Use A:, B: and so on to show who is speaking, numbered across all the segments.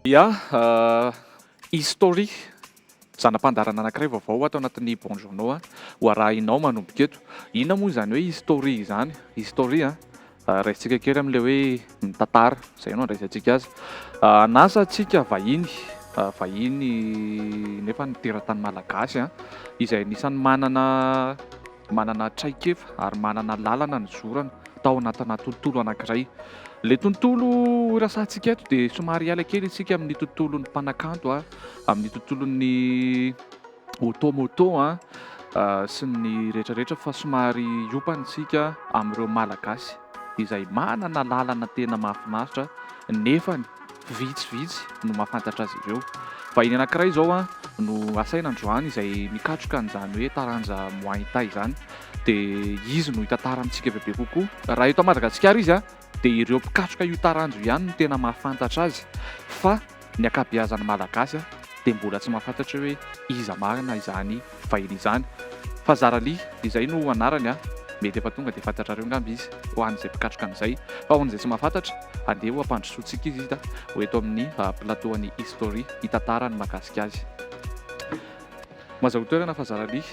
A: Ya, History, zana-pandaharana anankiray vaovao ato anatin'ny Bonjourno ho arahinao manomboka eto. Inona moa izany hoe History izany? History an, raisintsika kely amin'ilay hoe mitantara, izay no andraisantsika azy. Hanasa antsika vahiny, vahiny nefa ny teratany malagasy an, izay anisan'ny manana manana traikefa ary manana lalana nizorana tao anatina tontolo anankiray. Ilay tontolo irasantsika eto dia somary hiala kely isika amin'ny tontolon'ny mpanakanto, amin'ny tontolon'ny auto-moto sy ny rehetrarehetra fa somary hiompana isika amin'ireo Malagasy izay manana lalana tena mahafinaritra nefany vitsivitsy no mahafantatra azy ireo. Vahiny anankiray izao no asaina androany izay mikatroka an'izany hoe taranja Muay Thai izany dia izy no hitantara amintsika bebe kokoa. Raha eto Madagasikara izy dia ireo mpikatroka io taranja io ihany no tena mahafantatra azy fa ny ankabeazan'ny Malagasy dia mbola tsy mahafantatra hoe iza marina izany vahiny izany. Fazarali, izay no anarany a! Mety efa tonga dia fantatrareo angamba izy, ho an'izay mpikatroka an'izay. Fa ho an'izay tsy mahafantatra, andeha ho ampandrosoantsika izy ho eto amin'ny plateau an'i History hitantara ny mahakasika azy. Mazahoa toerana Fazarali.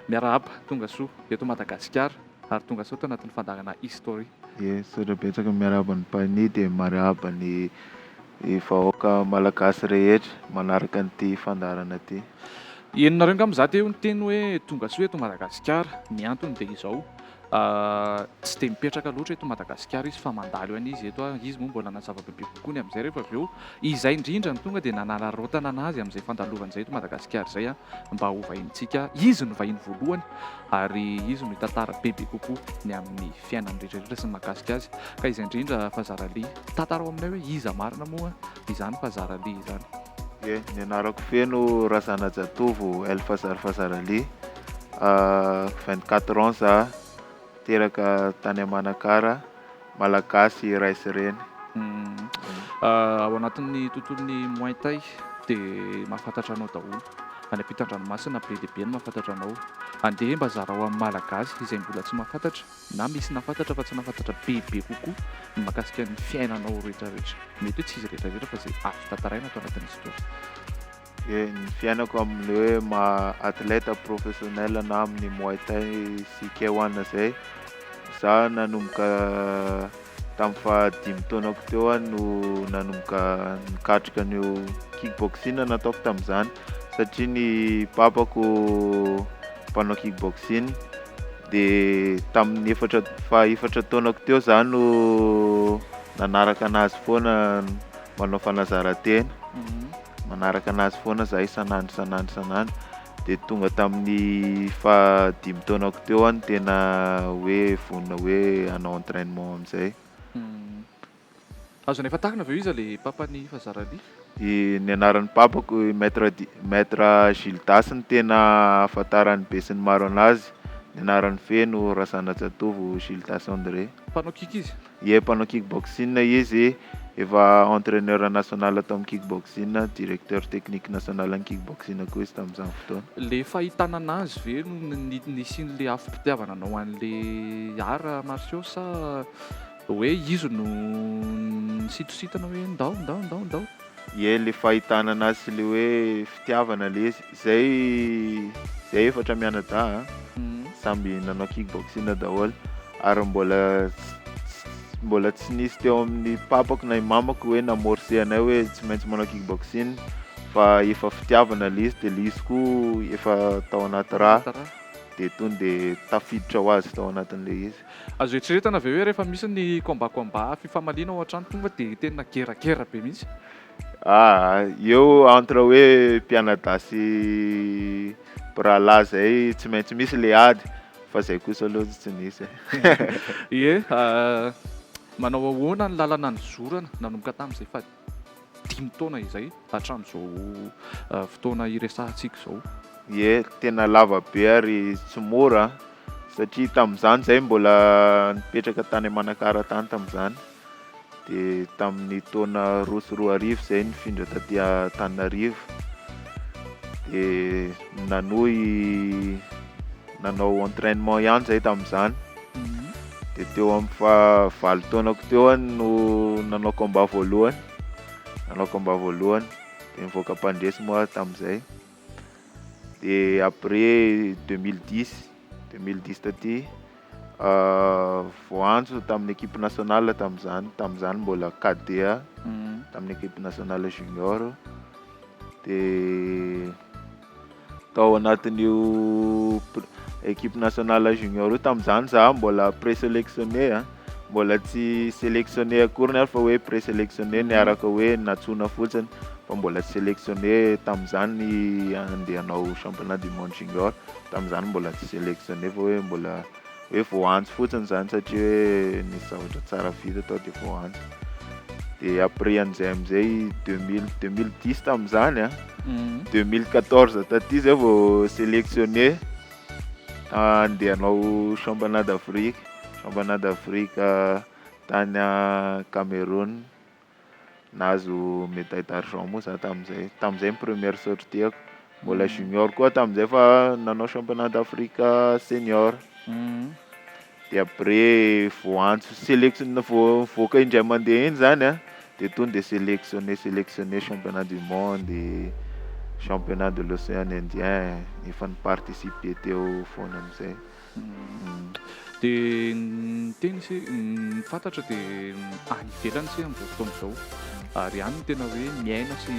A: Miarahaba, tonga soa eto Madagasikara ary tonga soa ato anatin'ny fandaharana History.
B: Ie, misaotra betsaka miarahaba an'i Panie dia miarahaba ny vahoaka malagasy rehetra manaraka an'ity fandaharana ity.
A: Henonareo angamba za teo niteny hoe tonga soa eto Madagasikara, ny antony dia izao, tsy dia mipetraka loatra eto Madagasikara izy fa mandalo ihany izy eto, izy moa mbola hanazava bebe kokoa ny amin'izay rehefa avy eo, izay indrindra no tonga dia nanararaotana anazy amin'izay fandalovany izay eto Madagasikara izay mba ho vahinintsika, izy no vahiny voalohany ary izy no hitantara bebe kokoa ny amin'ny fiainany rehetra rehetra sy ny mahakasika azy, ka izay indrindra Fazarali, tantarao aminay hoe iza marina moa izany Fazarali izany.
B: Ie, ny anarako feno Razanajatovo El Fazar Fazarali, 24 ans za, teraka tany Manakara, Malagasy ray sy reny.
A: Ao anatin'ny tontolon'ny Muay Thai dia mahafantatra anao daholo. Any ampitan-dranomasina be dia be ny mahafantatra anao. Andeha mba zarao amin'ny Malagasy izay mbola tsy mahafantatra na misy nahafantatra fa tsy nahafantatra bebe kokoa ny mahakasika ny fiainanao rehetra rehetra. Mety hoe tsy izy rehetra rehetra fa izay azo tantaraina ato anatin'ny story.
B: Ie, ny fiainako amin'ny hoe maha athlète professionnel na amin'ny Muay Thai sy K-one zay, za nanomboka tamin'ny faha dimy taonako teo aho no nanomboka nikatroka an'io kick boxing nataoko tamin'izany satria ny papako mpanao kick boxing de tamin'ny efatra faha efatra taonako teo za no nanaraka anazy foana manao fanazaran-tena. Manaraka anazy foana za isan'andro isan'andro isan'andro de tonga tamin'ny faha dimy taonako teo aho no tena hoe vonona hoe hanao entrainement am'zay.
A: Azonay fantarina ve hoe iza le papan'i Fazarali?
B: I ny anaran'ny papako i maître Di- maître Gildas no tena ahafantaran'ny besinimaro anazy, ny anarany feno Razanajatovo Gildas André.
A: Mpanao kick izy?
B: Ie, mpanao kick boxing izy, efa entraineur national tao amin'ny kick boxing, directeur technique national ny kick boxing koa izy tamin'izany fotoana.
A: Le fahitana anazy ve no nisian'le afom-pitiavana anao an'le arts martiaux sa hoe izy no nisintosintona hoe ndao ndao ndao ndao?
B: Ie, le fahitana anazy sy le hoe fitiavana le izy, zay zay efatra mianadahy an, samby nanao kick boxing daholo ary mbola mbola tsy nisy teo amin'ny papako na i mamako hoe namorcer anay hoe tsy maintsy manao kick boxing fa efa fitiavana le izy de le izy koa efa tao anaty rà de tonga de tafiditra ho azy tao anatin'le izy.
A: Azo eritreretana ve hoe rehefa misy ny combat combat fifamaliana ao an-trano tonga de tena guerre guerre be mihitsy?
B: Aa eo entre hoe mpianadahy sy mpirahalahy zay tsy maintsy misy le ady fa zay kosa aloha tsy nisy e.
A: Ie, manao ahoana ny lalana nizorana nanomboka tamin'izay faha dimy taona izay hatramin'izao fotoana iresahantsika izao?
B: Ie, tena lava be ary tsy mora an, satria tamin'izany zay mbola nipetraka tany Manakara tany tamin'izany. Dia tamin'ny taona 2002 izay nifindra taty Antananarivo dia nanohy nanao entrainement ihany zay tamin'izany. Dia teo amin'ny faha valo taonako teo aho no nanao combat voalohany. Nanao combat voalohany de nivoaka mpandresy moa aho tam'zay. De après 2010, 2010 taty, voaantso tamin'ny équipe nationale tam'zany mbola cadet aho, tamin'ny équipe nationale junior. De tao anatin'io équipe nationale junior io tam'zany za mbola présélectionné a, mbola tsy sélectionné akoriny aho fa hoe présélectionné niaraka hoe nantsoina fotsiny fa mbola tsy sélectionné tam'zany andeha hanao championnat du monde junior. Tam'zany mbola tsy sélectionné fa hoe mbola hoe voaantso fotsiny zany satria hoe nisy zavatra tsara vita tao de voaantso. De après an'izay am'zay 2010 tam'zany a, 2014 taty zay vao sélectionné andeha hanao championnat d'Afrique, championnat d'Afrique tany Cameroun. Nahazo médaille d'argent moa za tam'zay, tam'zay ny première sortie-ako. Mbola junior koa tam'zay fa nanao championnat d'Afrique senior. De après voaantso sélection- voavoaka indray mandeha iny zany a, de tonga de sélectionné, sélectionné championnat du monde, championnat de l'océan Indien, efa ni-participer teo foana am'zay.
A: De ny teny se ny fantatra de any ivelany se am'izao fotoana izao ary any no tena hoe miaina sy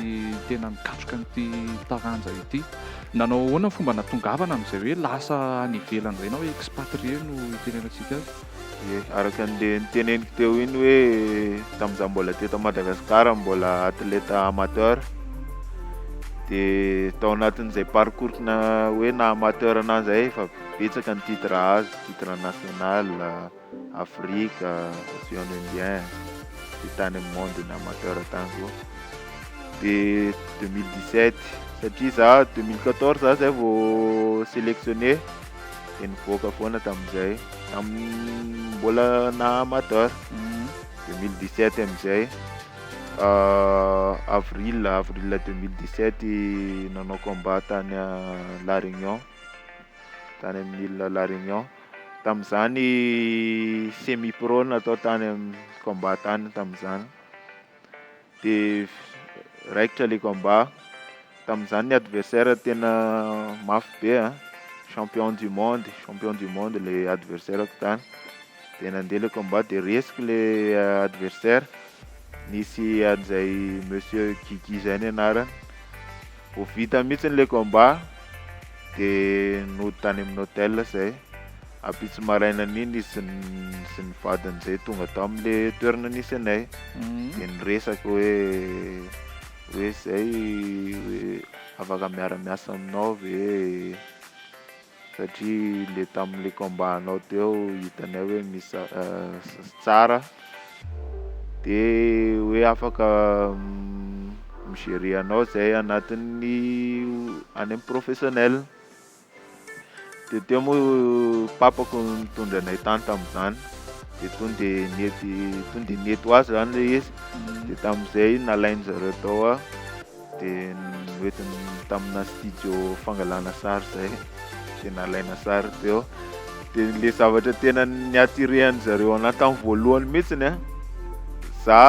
A: tena mikatroka an'ity taranja ity. Nanao ahoana ny fomba natongavana amin'izay hoe lasa any ivelany zay na hoe expatrié no itenenantsika azy?
B: Ie, araka an'le niteneniko teo iny hoe tam'zaho mbola teto Madagasikara mbola athlète amateur, de tao anatin'izay parcours na hoe na amateur anahy zay efa betsaka ny titre azo, titre national, Afrique, océan Indien, de tany amin'ny monde ny amateur tany koa. De 2017, satria za 2014 za zay vao sélectionné de nivoaka foana tam'zay, tamin'ny mbola na amateur. 2017 am'zay, avril, avril 2017 nanao combat tany La Réunion, tany amin'ny île La Réunion. Tam'zany semi pro natao tany combat tany tam'zany, de raikitra le combat. Tam'zany ny adversaire tena mafy be a, champion du monde, champion du monde le adversaire-ko tany. De nandeha le combat de resiko le adversaire, nisy an'izay monsieur Guigui zay ny anarany. Vao vita mihitsiny le combat de nody tany amin'ny hôtel zay. Ampitso marainan'iny izy sy ny vadiny zay tonga tao am'le toerana nisy anay, de niresaka hoe zay hoe afaka miara-miasa aminao ve satria le tam'le combat anao teo hitanay hoe misy tsara, de hoe afaka mi-gérer anao zay anatin'ny any amin'ny professionnel. De teo moa papako nitondra anay tany tam'zany, de tonga de nety, tonga de nety ho azy zany le izy. De tam'zay nalain-jareo tao a, de noentiny tamina studio fangalana sary zay, de nalaina sary teo. De le zavatra tena ni-attirer an'zareo anahy tamin'ny voalohany mihitsiny a, za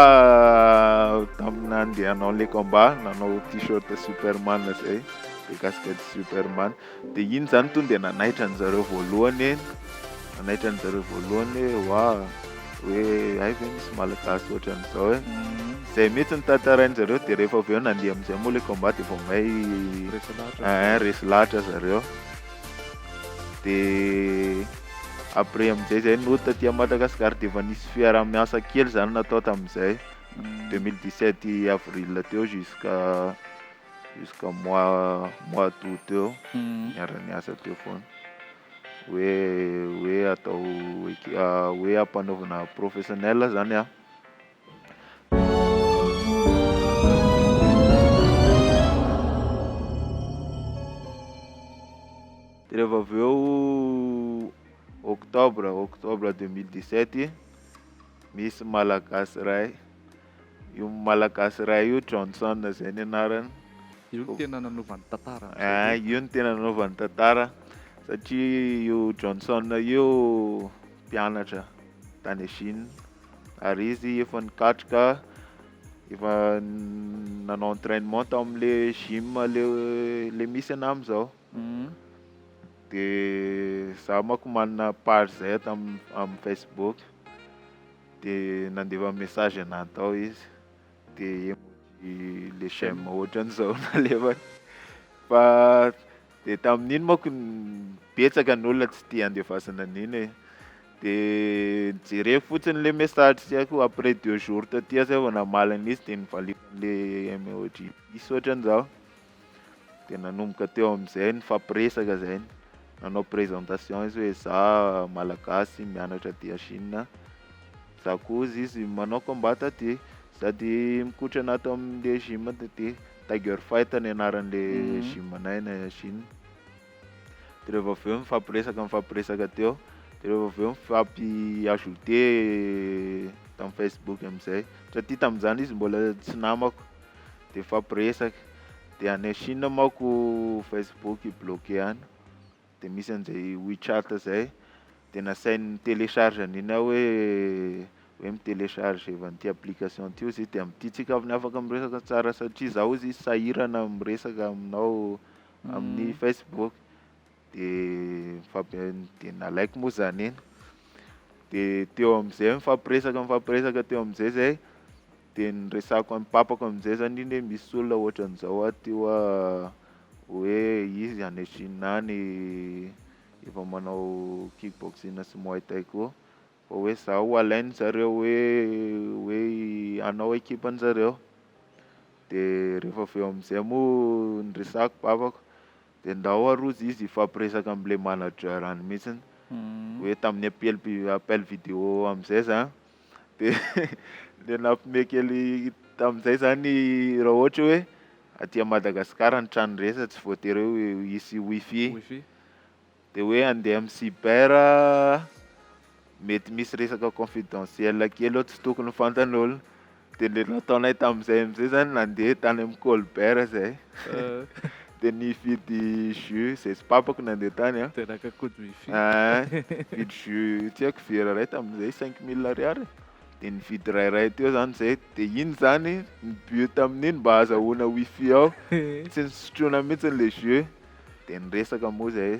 B: tamin'ny nandeha hanao le combat nanao t-shirt Superman zay, de casquette Superman, de iny zany tonga de nanaitra an'zareo voalohany, nanaitra an'zareo voalohany hoe oa, hoe ay ve misy malagasy ohatran'izao e. Zay mihitsy ny tantarain-jareo. De rehefa avy eo nandeha am'zay moa le combat de vao may
A: Resy lahatra.
B: Resy lahatra zareo. De après am'zay zay nody taty Madagasikara, de efa nisy fiaraha-miasa kely zany natao tam'zay 2017 avril teo jusqu'à mois d'août teo, niara-niasa teo foana hoe atao hoe ampanaovina professionnel zany aho. De rehefa avy eo octobre 2017 misy malagasy ray, io malagasy ray io Johnson zay ny anarany.
A: Io no tena nanaovany tantara.
B: Ah, io no tena nanaovany tantara satria io Johnson io mpianatra tany Chine ary izy efa nikatroka. Efa nanao entrainement tao am'le gym le misy anahy am'zao. De za manko manana page zay ato am Facebook, de nandefa message anahy tao izy, de emoji le j'aime ohatran'izao nalefany, fa de tamin'iny manko betsaka ny olona tsy tia andefasana an'iny e, de jereko fotsiny le message, tsy haiko après 2 jours taty aho zay vao namaly an'izy de novaliako le emoji misy ohatran'izao, de nanomboka teo am'zay nifampiresaka zay, nanao présentation izy hoe za Malagasy mianatra aty a Chine, za koa hozy izy manao combat aty sady mikotrana ato am'le gym taty, Tiger Fight ny anaran'le gym anay any Chine, de rehefa avy eo nifampiresaka nifampiresaka teo, de rehefa avy eo nifampi-ajouter tam'facebook am'zay satria tam'zany izy mbola tsy namako de nifampiresaka, de any Chine manko Facebook bloqué any de misy an'izay WeChat zay, de nasainy nitelecharge an'iny aho hoe mitelecharge an'ity application ty hozy izy de am'ty tsika afaka miresaka tsara satria zaho hozy izy sahirana miresaka aminao amin'ny Facebook, de de nalaiko moa zany iny, de teo am'zay nifampiresaka nifampiresaka teo am'zay zay, de niresahako am'papako am'zay zany iny hoe misy olona ohatran'izao aty hoa hoe izy any Chine any efa manao kick-boxing sy muay thai koa, fa hoe zaho alain'zareo hoe hanao ekipan'zareo, de rehefa avy eo am'zay moa niresahako papako de ndao ary hozy izy hifampiresaka am'le manager any mihitsiny hoe tamin'ny appel vidéo am'zay zany, de le nampiomehy kely tam'zay zany raha ohatra hoe aty a Madagasikara ny trano resa tsy voatery hoe hisy wifi,
A: Wifi.
B: De hoe andeha am'cyber mety misy resaka confidentiel kely ao tsy tokony ho fantan'olona, de le nataonay tam'zay am'zay zany nandeha tany am'Colbert zay de nividy jus, zay sy papako nandeha tany a.
A: De naka code wifi.
B: Ah, nividy jus tsy haiko vera ray tam'zay 5000 ariary, de nividy rairay teo zany zay, de iny zany ny but amin'iny mba ahazahoana wifi ao, tsy nisotroana mihitsy le jus, de niresaka moa zay,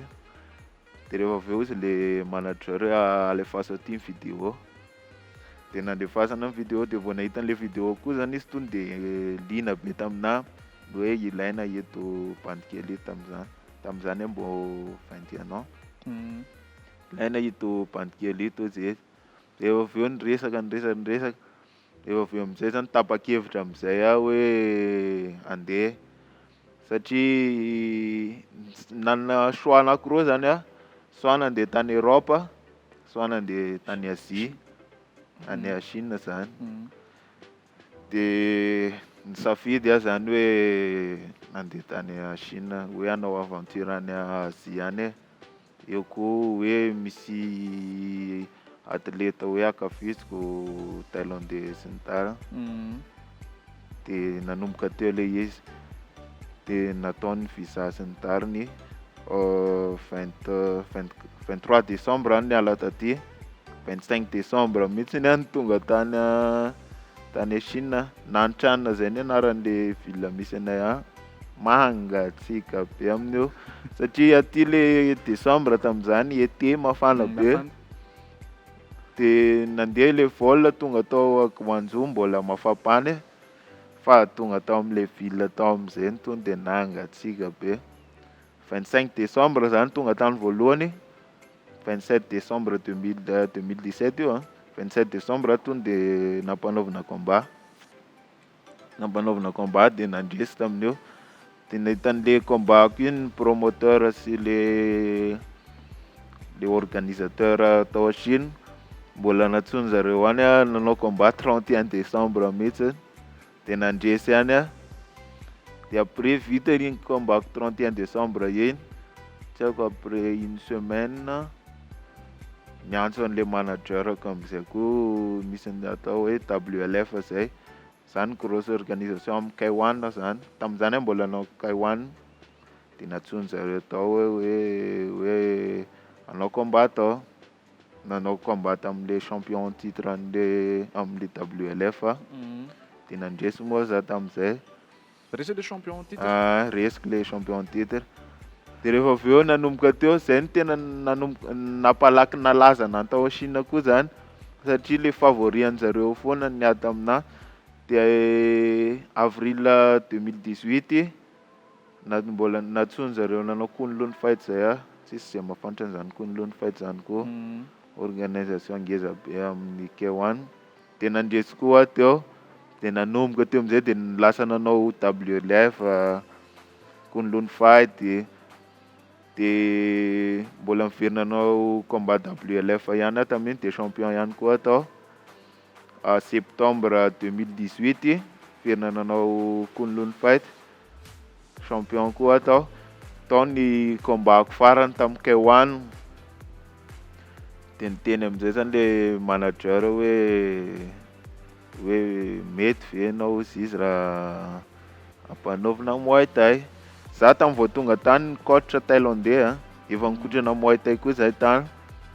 B: de rehefa avy eo hozy le manager hoe alefaso aty ny vidéo, de nandefasana ny vidéo, de vao nahita an'le vidéo koa zany izy ton'de liana be taminahy hoe ilaina ito bandy kely ito tam'zany, tam'zany aho mbô 21 ans, ilaina ito bandy kely ito hozy izy, de avy eo niresaka niresaka niresaka, de avy eo am'zay zany tapa-kevitra am'zay aho hoe andeha satria nanana choix anakiroa zany aho, soit nandeha tany Europe, soit nandeha tany Asie, any a Chine zany, de nisafidy aho zany hoe nandeha tany a Chine hoe hanao aventure any Asie any e, eo koa hoe misy atleta hoe ankafiziko thaïlandais sy ny tariny, de nanomboka teo le izy, de natao ny visa sy ny tariny, 23 décembre aho niala taty, 25 décembre mihitsiny aho no tonga tany Chine, Nanchang zay ny anaran'le ville misy anay any, mangatsiaka be amin'io satria aty le décembre tam'zany été mafana be.
A: Mafana.
B: De nandeha le vol tonga tao Guangzhou mbola mafampana e, fa tonga tao am'le ville tao am'zay no tonga de nangatsiaka be, 25 décembre zany tonga tany voalohany, 27 décembre 2017 io a, 27 décembre tonga de nampanaovina combat, nampanaovina combat de nandresy tamin'io, de nahita an'le combat-ko iny ny promoteur sy le organisateur tao Chine, mbola nantsoin-jareo any aho nanao combat 31 décembre mihitsy de nandresy ihany aho, de après vita iny combat-ko 31 décembre iny, tsy haiko après une semaine niantso an'le manager-ko am'zay koa misy ny atao hoe WLF zay, zany grosse organisation am'K1 zany, tam'zany aho mbola nanao K1, de nantsoin-jareo tao hoe hanao combat tao, nanao combat tam'le champion en titre an'le am'le WLF. De nandresy moa za tam'zay.
A: Resy le champion en titre.
B: Ah, resiko le champion en titre. De rehefa avy eo nanomboka teo zay no tena nanomboka nampalaky nalaza anahy tao Chine koa zany satria le favori an'zareo foana niady taminahy. De avril 2018 na mbola nantsoin-jareo nanao Kunlun Fight zay aho, tsisy zay mahafantatra an'zany Kunlun Fight zany koa, organisation ngeza be amin'ny K1, de nandresy koa aho teo, de nanomboka teo am'zay de lasa nanao WLF, Kunlun Fight, de mbola niverina nanao combat WLF ihany aho tamin'iny de champion ihany koa aho tao. Septembre 2018 niverina nanao Kunlun Fight, champion koa aho tao. Tao ny combat-ko farany tamin'ny K1, de niteny am'zay zany le manager hoe mety ve ianao hozy izy raha ampanaovina Muay Thai. Za tamin'ny vao tonga tany coach thaïlandais a, efa nikotrana Muay Thai koa zahay tany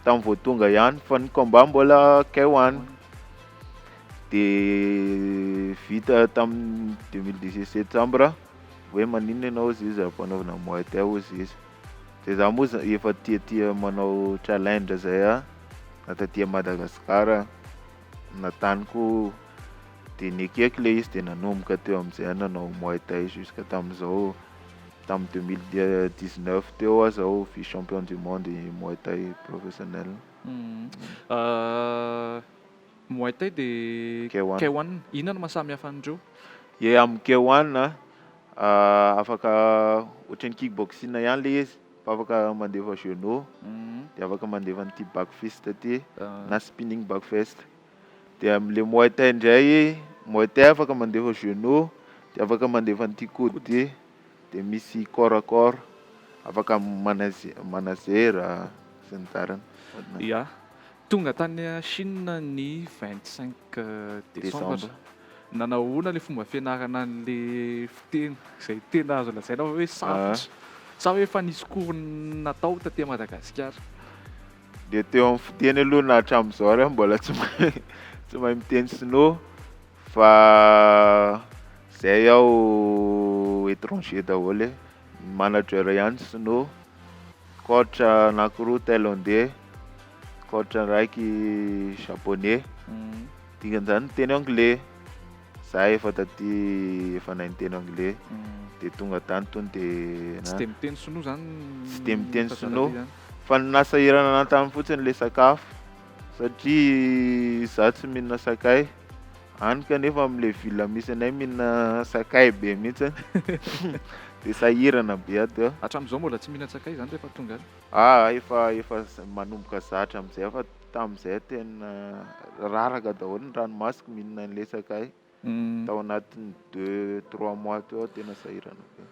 B: tamin'ny vao tonga ihany fa ny combat mbola K1. De vita tamin'ny 2017 septembre hoe maninona ianao hozy izy ampanaovina Muay Thai hozy izy. De za moa efa tiatia manao challenge zay a, na taty Madagasikara na tany koa, de nekeko le izy de nanomboka teo am'zay aho nanao Muay Thai jusqu'à tam'zao, tamin'ny 2019 teo aho zao vice champion du monde Muay Thai professionnel.
A: Muay Thai de
B: K1.
A: K1, inona no mahasamy hafa an'ireo?
B: Ye, amin'ny K1 afaka ohatran'ny kickboxing ihany le izy fa afaka mandefa genou, de afaka mandefa an'ity back fist ty na spinning back fist. De am'le Muay Thai indray, Muay Thai afaka mandefa genou, de afaka mandefa an'ity coude ty, de misy corps à corps, afaka manazera sy ny tariny.
A: Ya, tonga tany Chine ny 25 décembre.
B: Décembre.
A: Nanao ahoana le fomba fianarana an'le fiteny izay tena azo lazaina hoe sarotra? Sa hoe efa nisy cours natao taty Madagasikara?
B: De teo amin'ny fiteny aloha na hatramin'izao ary aho mbola tsy mahay miteny sinoa fa zay aho étranger daholo e, manager ihany sinoa, coach anankiroa thaïlandais, coach raiky japonais, dikan'izany miteny anglais, za efa taty efa nahay niteny anglais, de tonga tany tonga de
A: Tsy de miteny sinoa zany?
B: Tsy de miteny
A: Fazarali
B: sinoa.
A: zany.
B: Fa ny nasahirana anahy taminy fotsiny le sakafo satria za tsy mihinana sakay, hany kanefa am'le ville misy anay mihinana sakay be mihitsy de sahirana be aho teo.
A: Hatramin'izao mbola tsy mihinan-tsakay zany rehefa tonga any?
B: Ah, efa manomboka zatra am'zay fa tam'zay tena raraka daholo ny ranomasoko mihinana an'le sakay. Tao anatin'ny 2, 3 mois teo aho tena sahirana be.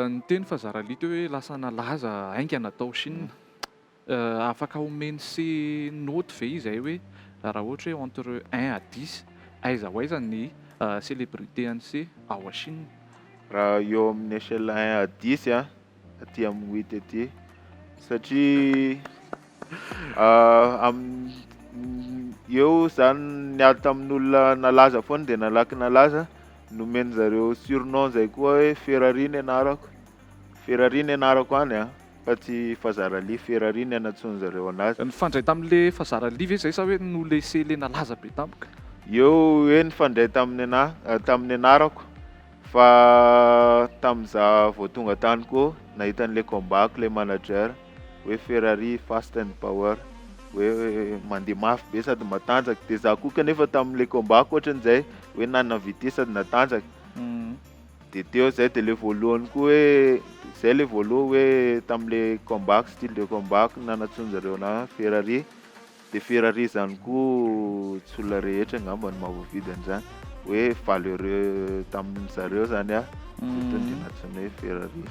A: Niteny Fazarali teo hoe lasa nalaza haingana tao Chine. Afaka omeny sy note ve izay hoe raha ohatra hoe entre 1 à 10, aiza ho aiza ny célébrité an'se ao Chine?
B: Raha eo amin'ny échelle 1 à 10 a, aty amin'ny 8 aty, satria eo zany niady tamin'olona nalaza foana de nalaky nalaza, nomen-jareo surnom zay koa hoe Ferrari ny anarako, Ferrari ny anarako any a, fa tsy Fazarali, Ferrari ny anantsoan-jareo anazy.
A: Nifandray tamin'le Fazarali ve zay sa hoe no lese le nalaza be tampoka?
B: Eo hoe nifandray tamin'ny anahy, tamin'ny anarako, fa tamin'izaho vao tonga tany koa nahita an'le combat-ko le manager hoe Ferrari fast and power, hoe mandeha mafy be sady matanjaka, de za koa kanefa tamin'le combat-ko ohatran'izay hoe nanana vitesse sady natanjaka. De teo zay de le voalohany koa hoe zay le voalohany hoe tamin'le combat, style de combat nanantsoan-jareo anahy Ferrari, de Ferrari zany koa tsy olona rehetra angamba no mahavoavidy an'izany, hoe valeureux tamin'zareo zany aho, de tonga de nantsoina hoe Ferrari.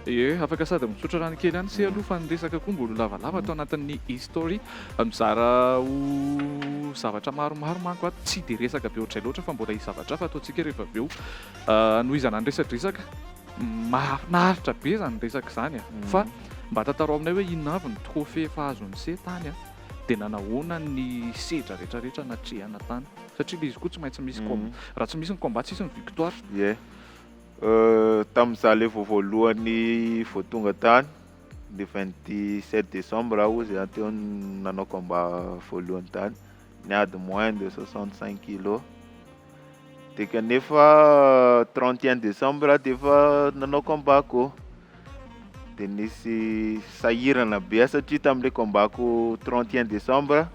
A: Ie, afaka sady mitsotra rano kely ihany se aloha fa ny resaka koa mbola lavalava atao anatin'ny history, mizara ho zavatra maromaro manko ato, tsy de resaka be ohatray loatra fa mbola hisy zavatra hafa ataontsika rehefa avy eo. Nohizana ny resadresaka, mahafinaritra be zany resaka zany a, fa Mba tantarao aminay hoe inona avy ny trophée efa azon'ny se tany a, dia nanahoana ny sedra rehetrarehetra natrehana tany, satria le izy koa tsy maintsy misy raha tsy misy ny combat, tsisy ny victoire.
B: Ie, tamin'izaho le vao voalohany vao tonga tany, le 27 décembre aho ozy aho teo nanao combat voalohany tany, niady moins de 65 kilos, de kanefa 31 décembre de efa nanao combat koa, de nisy sahirana be aho satria tam'le combat-ko 31 décembre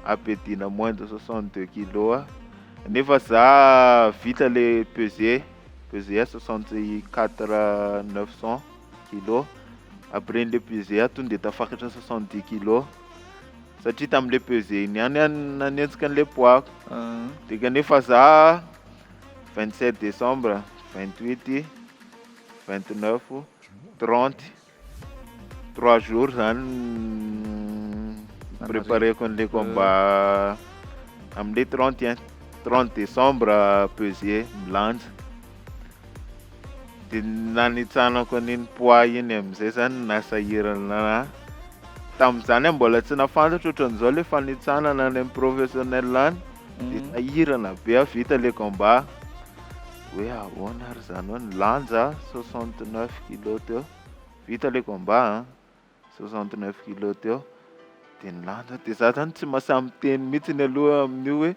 B: ampiadiana moins de 62 kilos aho, nefa za vita le pesée, pesée à 64 900 kilos. Après le pesée aho tonga de tafakatra 70 kilos satria tam'le pesée iny ihany aho nanenjika an'le poids-ko. De kanefa za 27 décembre, 28, 29, 30, 3 jours zany prépareko an'le combat am'le 31. 30 décembre pesée, milanja, de nanitsanako an'iny poids iny am'izay zany nasahirana anahy. Tam'zany aho mbola tsy nahafantatra ohatran'izao le fanitsanana any amin'ny professionnel any, de sahirana be aho. Vita le combat, hoe ahoana ary zany hoe nilanja 69 kilos teo, vita le combat a, 69 kilos teo de nilanja, de za zany tsy mahasahy miteny mihitsiny aloha amin'io hoe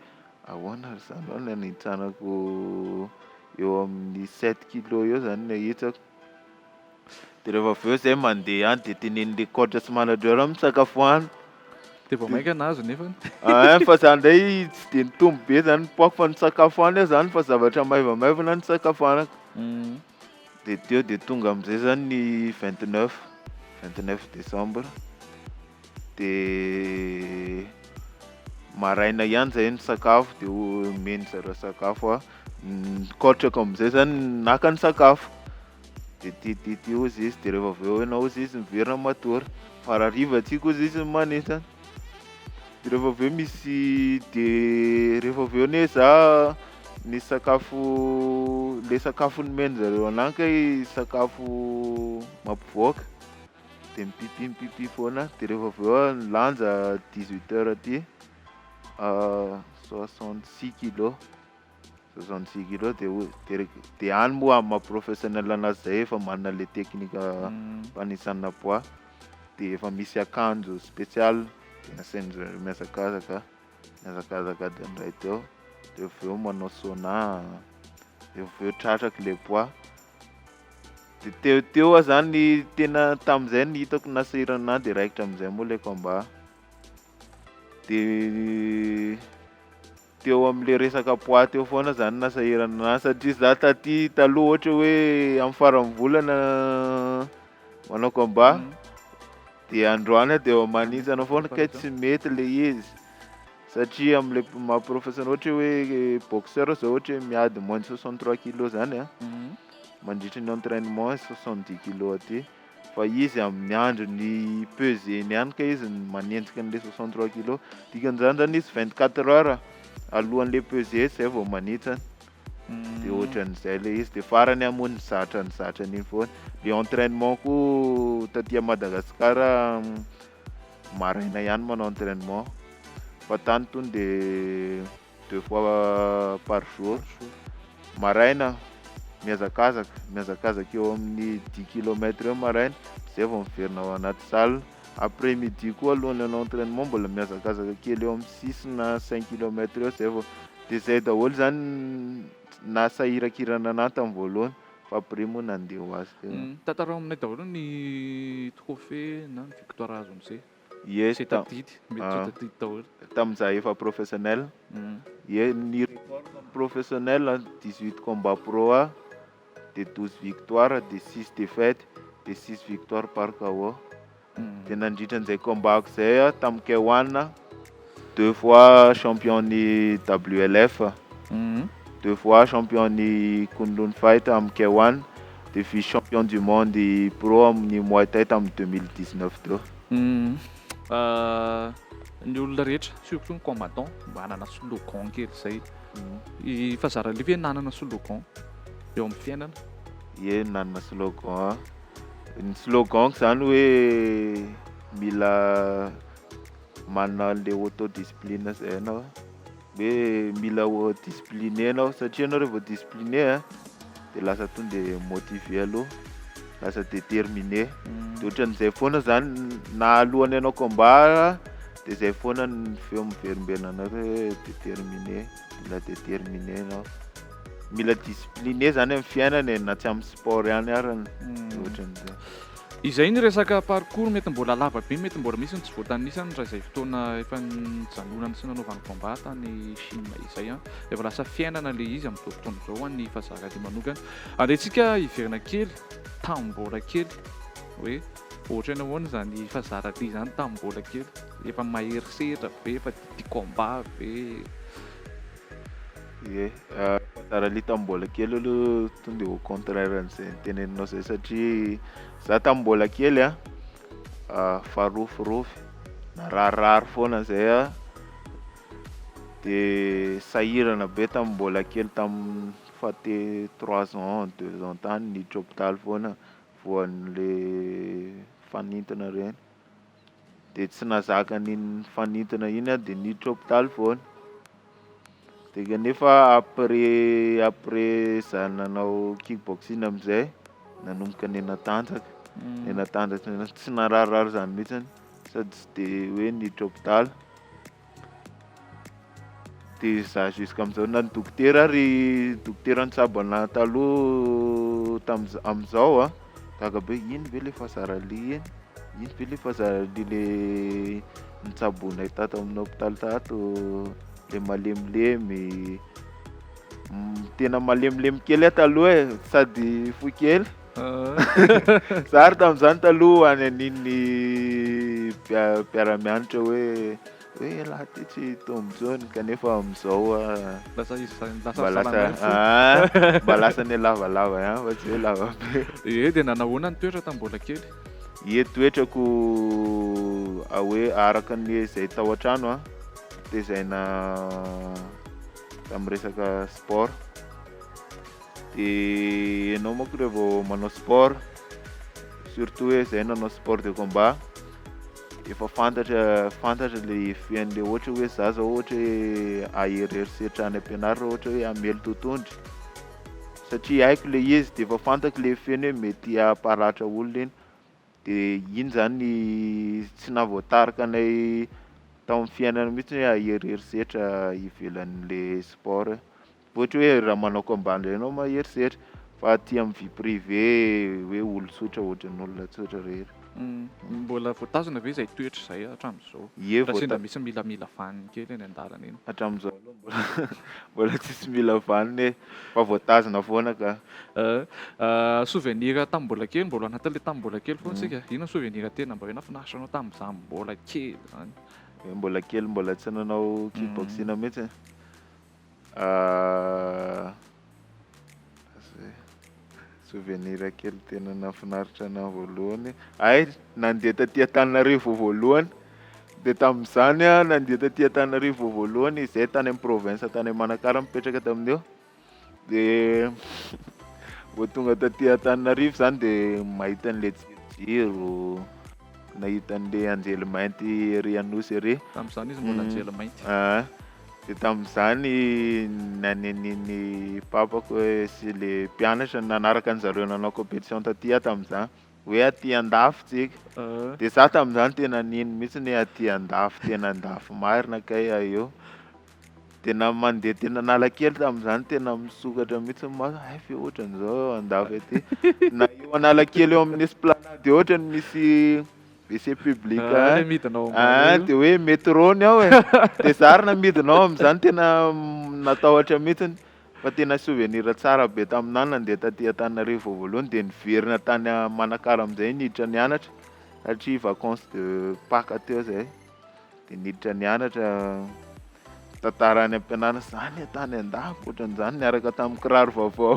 B: ahoana ary zany hoe nanitsanako eo amin'ny 7 kilos eo zany ny ahitsako. De rehefa avy eo zay mandeha any de tenenin'le coach sy manager misakafoana.
A: De vao mainka nahazo nefany.
B: Ah, fa za ndray tsy de nitombo be zany ny poids-ko, fa nisakafo any aho zany fa zavatra maivamaivana ny nisakafoanako. De teo de tonga am'izay zany ny 29 décembre, de maraina ihany zay nisakafo, de omeny zareo sakafo a, ny coach-ko am'izay zany naka ny sakafo, de ty ty ty hozy izy, de rehefa avy eo ianao hozy izy miverina matory fa raha hariva tsika hozy izy manintana. De rehefa avy eo misy, de rehefa avy eo anie za ny sakafo, le sakafo nomeny zareo anahy kay sakafo mampivoaka, de mipipi mipipi foana. De rehefa avy eo aho nilanja 18 heures aty 66 kilos, 66 kilos, de de de any moa amin'ny maha professionnel anazy zay efa manana le technique fanisana poids, de efa misy akanjo spécial, de nasain'zareo mihazakazaka, mihazakazaka adiny iray teo, de avy eo manao sauna, de avy eo tratrako le poids. De teo aho zany tena tam'izay ny hitako nasahirana anahy, de raikitra am'izay moa le combat. De teo am'le resaka poids teo foana zany nasahirana anahy satria za taty taloha ohatra hoe amin'ny faran'ny volana manao combat, de androany aho de eo manintsana foana kay tsy mety le izy satria am'le maha professionnel, ohatra hoe boxeur zao, ohatra hoe miady moins de 63 kilos zany a, mandritry ny entraînement 70 kilos aty, fa izy amin'ny andron'ny pesée-ny ihany ka izy manenjika an'le 63 kilos. Dikan'izany zany izy 24 heures alohan'le pesée zay vao manitsana, de ohatran'izay le izy. De farany aho moa nizatra, nizatra an'iny foana. Le entraînement koa taty Madagasikara maraina ihany manao entraînement, fa tany tonga de deux fois par jour, maraina mihazakazaka, mihazakazaka eo amin'ny 10 kilomètres eo maraina, zay vao miverina ao anaty salle. Après midi koa alohan'ny hanao entraînement mbola mihazakazaka kely eo amin'ny 6 na 5 kilomètres eo, zay vao de zay daholo zany nahasahirakirana anahy tamin'ny voalohany, fa après moa nandeha ho azy teo.
A: Tantarao aminay daholo ny trophée na ny victoire azon'izay.
B: Ie.
A: Zay tadidy, mety tsy ho tadidy daholo.
B: Tamin'izaho efa professionnel. Ie, ny record professionnel, 18 combats pro a, de 12 victoires, de 6 défaites, de 6 victoires par KO. De nandritra an'izay combat-ko zay a tamin'ny K1, deux fois champion ny WLF, deux fois champion ny Kunlun Fight amin'ny K1, de vice champion du monde pro amin'ny Muay Thai tamin'ny 2019 teo.
A: Ny olona rehetra, surtout ny combattant, mba hanana slogan kely zay. I Fazar Ali ve nanana slogan eo amin'ny fiainana?
B: Ie, nanana slogan. Ny slogan-ko zany hoe mila manana an'le autodiscipline zay anao, hoe mila discipliné anao satria anao rehefa discipliné a de lasa tonga de motivé aloha, lasa déterminé, de ohatran'izay foana zany na alohan'ny hanao combat de zay foana ny feo miverimberina anaty hoe déterminé, mila déterminé anao, mila discipliné zany am'fiainana e na tsy am'sport ihany arany, de ohatran'izay.
A: Izay ny resaka parcours mety mbola lava be, mety mbola misy ny tsy voatanisany raha izay fotoana efa nijanonany sy nanaovany combat tany Chine izay a. Efa lasa fiainana le izy amin'izao fotoana izao ho an'ny Fazaraly manokana. Andehantsika hiverina kely tamin'ny mbola kely hoe ohatra ny ahoana zany Fazaraly zany tamin'ny mbola kely, efa mahery setra ve, efa tia combat ve?
B: Ie, Fazaraly tamin'ny mbola kely aloha tonga de au contraire an'izay niteneninao zay satria za tamin'ny mbola kely a farofirofy, nararirary foana zay a, de sahirana be tamin'ny mbola kely tamin'ny faha 3 ans, 2 ans tany niditra hôpitaly foana voan'le fanintona reny, de tsy nahazaka an'iny fanintona iny aho de niditra hôpitaly foana, de kanefa après za nanao kick-boxing am'zay nanomboka nihanatanjaka, nihanatanjaka tsy nararirary zany mihitsiny sady tsy de hoe niditra hôpitaly, de za jusqu'am'zao na ny dokotera ary dokotera nitsabo anahy taloha am'zao a gaga be iny ve le Fazaraly iny, iny ve le Fazaraly le nitsaboanay tato amin'ny hôpitaly tato, le malemilemy, tena malemilemy kely aho taloha e sady fohy kely. Za ary tam'zany taloha any an'iny mpiara-mianatra hoe ialahy ty tsy hitombo intsony kanefa am'zao a
A: Lasa izy lasa
B: mba lasa
A: salamay fo.
B: Ah, mba lasa ny lavalava ihany fa tsy hoe lava be.
A: E de nanahoana ny toetra tamin'ny mbola kely?
B: Ie, toetrako hoe araka ny zay tao an-trano a tezaina tamin'ny resaka sport, de ianao manko rehefa vao manao sport, surtout hoe zay nanao sport de combat, efa fantatra le effet an'le ohatra hoe za zao ohatra hoe ahery herisetra any am-pianarana, ohatra hoe hamely totohondry satria haiko le izy de efa fantako le effet-ny hoe mety hamparatra olona iny, de iny zany tsy nahavoatarika anay tao amin'ny fiainana mihitsy hoe hahery herisetra ivelan'le sport, ohatra hoe raha manao combat ndray anao mahery setra fa aty amin'ny vie privée hoe olo tsotra ohatran'ny olona tsotra rehetra.
A: Mbola voatazona ve izay toetra izay hatramin'izao?
B: Ie.
A: Raha sendra misy milamila vaniny kely eny an-dalana eny.
B: Hatramin'izao aloha mbola tsisy mila vaniny e, fa voatazona foana ka.
A: Souvenir tamin'ny mbola kely, mbola anatin'le tamin'ny mbola kely foana tsika. Inona souvenir tena mba hoe nahafinaritra anao tamin'izany mbola kely zany?
B: Hoe mbola kely mbola tsy nanao kickboxing mihitsy. Zay. Souvenir kely tena nahafinaritra anahy voalohany, ay nandeha taty Antananarivo voalohany, de tamin'izany a nandeha taty Antananarivo voalohany zay tany amin'ny province tany Manakara mipetraka tamin'io, de vao tonga taty Antananarivo zany de mahita an'le jirojiro, nahita an'le anjely mainty ery Anosy ery.
A: Tamin'izany izy mbola anjely mainty.
B: Ah, de tamin'izany naneniny papako hoe sy le mpianatra nanaraka an'zareo nanao compétition taty aho tamin'izany hoe aty andafy tsika, de za tamin'izany tena nino mihitsy hoe aty andafy, tena andafy marina kay aho io, tena mandeha tena Analakely tamin'izany tena misokatra mihitsy ny maso, hay fe ohatran'izao andafy aty, na eo Analakely eo amin'ny esplanade eo ohatrany misy WC public.
A: Ah, le midina ao
B: Ah,
A: ambany io.
B: De hoe métro ny ao e, de za ary namidina ao amin'izany tena natahotra mihitsiny, fa tena souvenir tsara be taminahy nandeha taty Antananarivo voalohany, de niverina tany Manakara amin'izay niditra nianatra satria vacances de Pâques teo zay, de niditra nianatra, tantara any am-pianarana zany tany andafy ohatran'izany niaraka tamin'ny kiraro vaovao,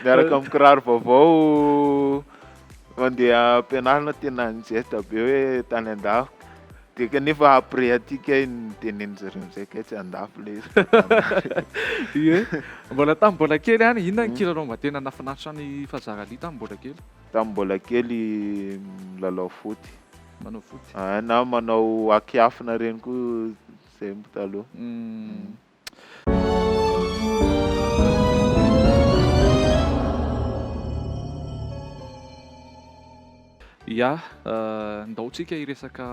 B: miaraka amin'ny kiraro vaovao mandeha am-pianarana, tena nijesta be hoe tany andafy. De kanefa après aty kay nitenenin zareo amizay kay tsy andafy le izy.
A: Ie, mbola tamin'ny mbola kely any, inona ny kilalao mba tena nahafinaritra an'i Fazar Ali tamin'ny mbola kely?
B: Tamin'ny mbola kely milalao foot.
A: Manao foot.
B: Ah, na manao akiafina reny koa zay mbo taloha.
A: Ya, ndao tsika hiresaka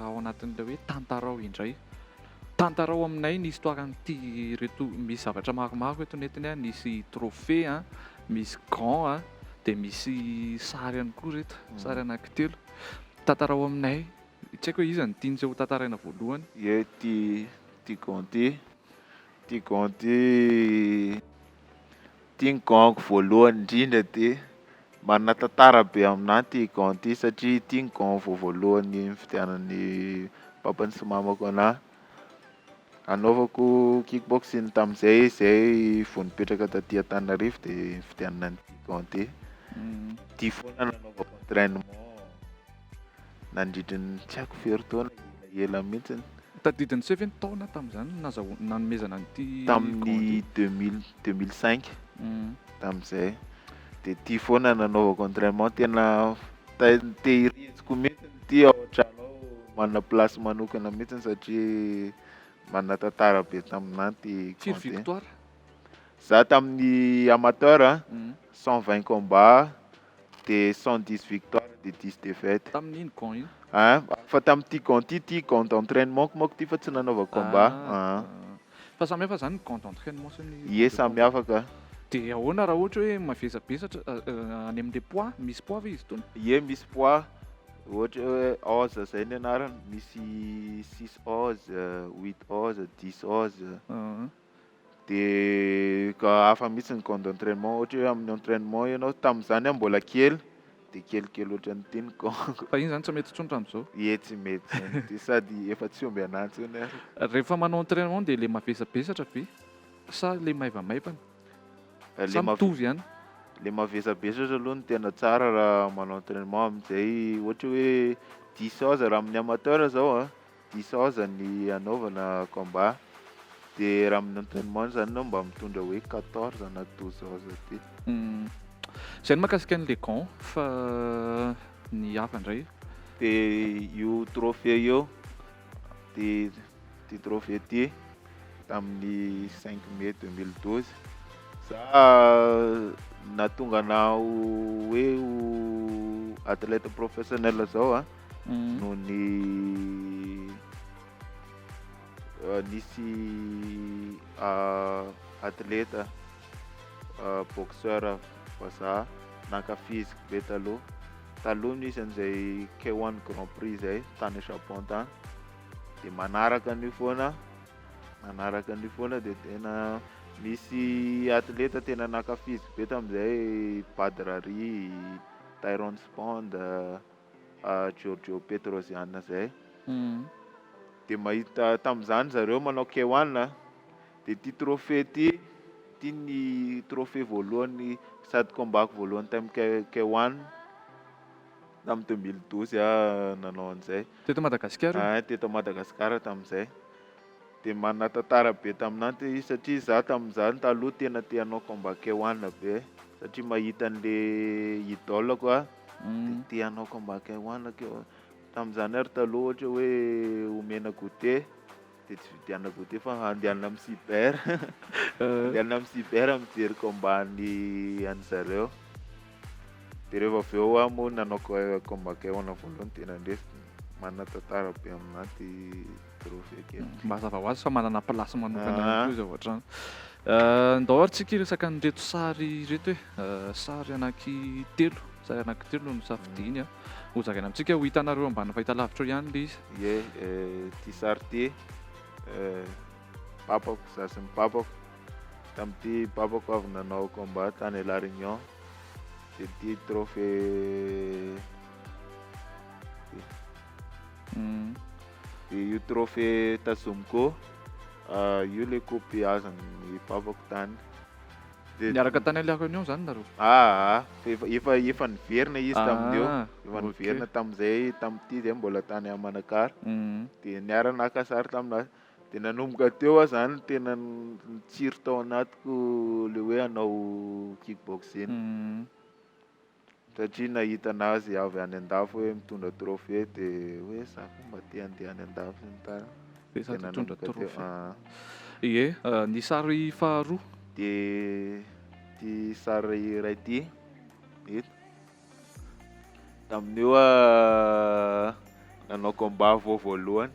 A: ao anatin'ilay hoe tantarao indray. Tantarao aminay ny histoire an'ity ireto misy zavatra maromaro eto nentiny a, nisy trophée a, misy gant a, dia misy sary ihany koa ireto, sary anankitelo. Tantarao aminay, tsy haiko hoe iza no tiantsika ho tantaraina voalohany.
B: Ie, ity ity gant ity, ity gant ity, ity ny gant-ko voalohany indrindra ity. Manana tantara be aminahy ity gant ity satria ity ny gant vao voalohany nividianan'ny papany sy mamako anahy. Anaovako kickboxing tamin'izay zay vao nipetraka taty Antananarivo de nividianana an'ity gant ity. Ity foana nanaovako entraînement nandritry ny tsy haiko firy taona, elaela mihitsiny.
A: Tadidin'i Tse ve ny taona tamin'izany nazahoana nanomezana an'ity gant
B: Tamin'ny
A: ity?
B: 2000 2005 tamin'izay de ity foana nanaovako entraînement tena tehiriziko mihitsy ity ao an-trano ao, manana place manokana mihitsiny satria manana tantara be taminahy ity
A: Firy
B: gant ity.
A: victoire?
B: Za tamin'ny amateur a, 120 combats de 110 victoires de 10 défaites.
A: Tamin'iny gant iny?
B: Hein, fa tamin'ity gant ity, ity gant d'entraînement manko ity fa tsy nanaovako combat.
A: Ah, fa samy hafa zany ny gant d'entraînement sy ny
B: Ie,
A: gant de
B: samy
A: combat.
B: hafa ka.
A: De ahoana raha ohatra hoe mavesabesatra any amin'le poids, misy poids ve izy itony?
B: Ie, misy poids, ohatra hoe oz zay ny anarany, misy 6 oz, 8 oz, 10 oz. De ka hafa mihitsy ny gant d'entraînement, ohatra hoe amin'ny entraînement ianao tamin'izany aho mbola kely de kelikely ohatran'ity ny gant.
A: Fa iny zany tsy mety intsony hatramin'izao?
B: Ie, tsy mety intsony ty sady efa tsy omby anahy intsony ary.
A: Rehefa manao entraînement de le mavesabesatra ve sa le maivamaivana?
B: Le
A: Sa mitovy ihany?
B: Le mavesabesatra aloha no tena tsara raha manao entraînement amin'izay ohatra hoe 10 oz raha amin'ny amateur zao a, 10 oz ny anaovana combat de raha amin'ny entraînement zany anao mba mitondra hoe 14 na 12 oz aty.
A: Zay ny mahakasika an'le gant fa ny hafa indray.
B: De io trophée io, ty ty trophée ty tamin'ny 5 mai 2012. Za nahatonga anahy hoe ho athlète professionnel zao a noho ny nisy atleta boxeur vazaha nankafiziko be taloha. Taloha nisy an'izay K1 Grand Prix zay tany Japon tany de manaraka an'io foana, manaraka an'io foana de tena misy atleta tena nankafiziko be tamin'izay Badr Hari, Tyrone Spong, Giorgio Petrosian zay. De mahita tamin'izany zareo manao K1 de ty trophée ty, ty ny trophée voalohany sady combat-ko voalohany tamin'ny K1 tamin'ny 2012 aho nanao an'izay.
A: Teto Madagasikara io?
B: Ah, teto Madagasikara tamin'izay. De manana tantara be taminahy ty izy satria za tamin'izany taloha tena te hanao combat K1 be satria mahita an'le idole ko de te hanao combat K1 keo. Tamin'izany ary taloha ohatra hoe omena goûter de tsy vidianana goûter fa andehanana amin'ny cyber, andehanana amin'ny cyber mijery combat ny an'zareo. De rehefa avy eo aho moa nanao combat K1 voalohany de nandresy, manana tantara be aminahy ty trophée kely.
A: Mazava ho azy fa manana place manokana ihany koa izy ao an-trano. Ndao ary tsika hiresaka an'ireto sary ireto e. Sary anankitelo, sary anankitelo no nosafidiany a. Ho zaraina amintsika, ho hitanareo ambany fahitalavitra eo ihany le izy.
B: Ie, ty sary ty papako, za sy ny papako. Tamin'ity papako avy nanao combat tany La Réunion de ty trophée ty. De io trophée tazomiko io le coupe azon'ny papako tany. De
A: Niaraka tany La Réunion zany nareo?
B: Aa, fa efa niverina izy tamin'io,
A: Ah,
B: efa
A: ok.
B: niverina tamin'izay, tamin'ity zay mbola tany Manakara. De niara-naka sary taminazy. De nanomboka teo aho zany tena nitsiry tao anatiko le hoe hanao kickboxing. Satria nahita anazy avy any andafy hoe mitondra trophée, de hoe za koa mba te handeha any andafy sy ny tariny.
A: De
B: De
A: sady mitondra
B: nanomboka teo.
A: trophée.
B: Ah.
A: Ie, ny sary faharoa.
B: De ty sary iray ty, eto. Tamin'io aho nanao combat vao voalohany.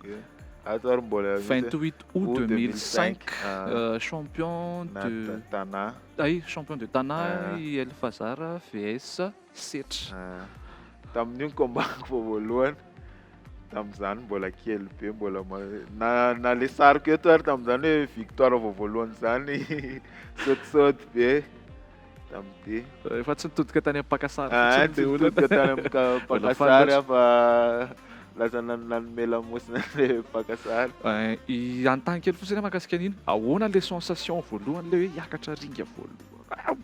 B: Ie. Ato ary mbola misy
A: 28 août
B: août
A: 2005,
B: 2005, ah.
A: Champion
B: Na
A: de
B: Tana.
A: Ay, champion de Tana,
B: Ah.
A: i El Fazar vs Setra.
B: Ah. Tamin'io ny combat vao voalohany. Tamin'izany mbola kely be, mbola na le sariko eto ary tamin'izany hoe victoire vao voalohany zany, saotisaoty be tamin'ity.
A: Efa tsy nitodika tany amin'ny mpaka sary
B: Ah,
A: fotsiny
B: tsy
A: le olona.
B: nitodika tany amin'ny
A: Mbola
B: mpaka
A: faly
B: sary
A: loatra.
B: aho fa lasa nanome lamosina le mpaka sary.
A: I anontany kely fotsiny mahakasika an'iny. Ahoana le sensation voalohany le hoe hiakatra ringa voalohany?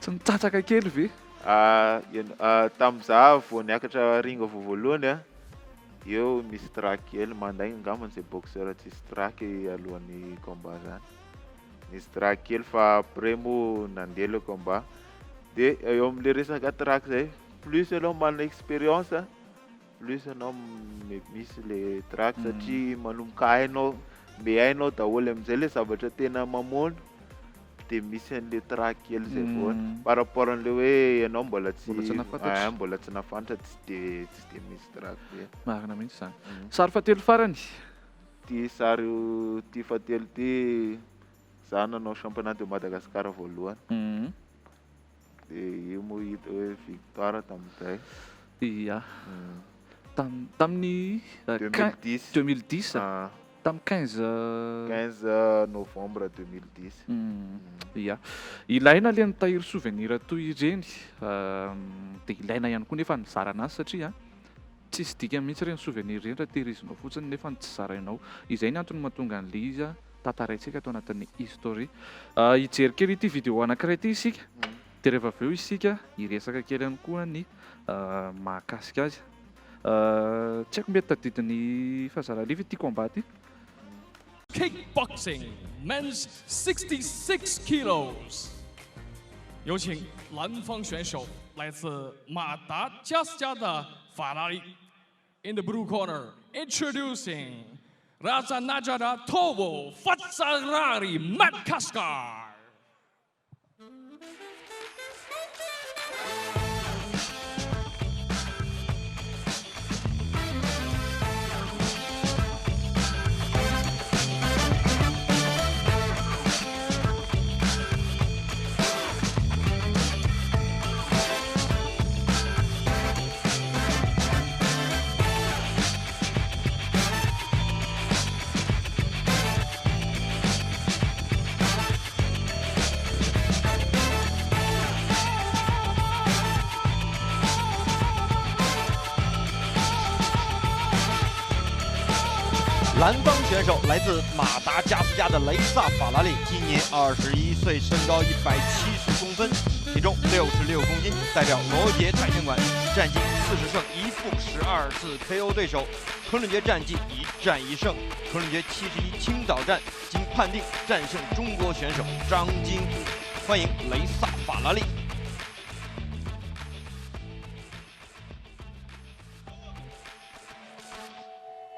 A: Tsy nitsatsaka kely ve?
B: Ah, tamin'izaho vao niakatra ringa vao voalohany a, eo misy trac kely, mandainga angambany izay boxeur tsisy trac alohan'ny combat zany. Misy trac kely fa après moa nandeha le combat. De eo amin'le resaka trac zay, plus ianao manana expérience, plus ianao misy le trac satria manomboka hainao, me hainao daholo amin'izay le zavatra tena mamono, de misy an'le trac kely zay foana. Par rapport an'le hoe ianao mbola tsy
A: Mbola tsy nahafantatra.
B: Ah, mbola tsy nahafantatra, tsy de misy trac be.
A: Marina mihitsy zany. Sary fahatelo farany.
B: Ty sary ty fahatelo ty, za nanao championnat de Madagascar voalohany. De io moa hita hoe victoire tamin'izay.
A: Ia. Tamin'ny,
B: 2010.
A: 2010.
B: Ah.
A: Tamin'ny 15,
B: 15 novembre 2010.
A: Ia. Ilaina le mitahiry souvenir toy ireny. De ilaina ihany koa nefa nizara anazy satria tsisy dika mihitsy ireny souvenir ireny raha tehirizinao fotsiny nefa tsy zarainao. Izay ny antony mahatonga an'le izy a, tantaraintsika ato anatin'ny history. Hijery kely ity vidéo anankiray ity isika. De rehefa avy eo isika hiresaka kely ihany koa ny mahakasika azy. Tsy haiko mety tadidin'ny Fazaraliva ity combat ity.
C: Kickboxing men's 66 kilos，有请蓝方选手来自马达加斯加的法拉利。In the blue corner, introducing Razanajatovo Fazarari Madagascar。
D: 蓝方选手来自马达加斯加的雷萨·法拉利，今年21岁，身高170公分，体重66公斤，代表罗杰跆拳馆，战绩40胜1负12次KO对手，昆仑决战绩1战1胜，昆仑决71青岛站经判定战胜中国选手张金虎，欢迎雷萨·法拉利。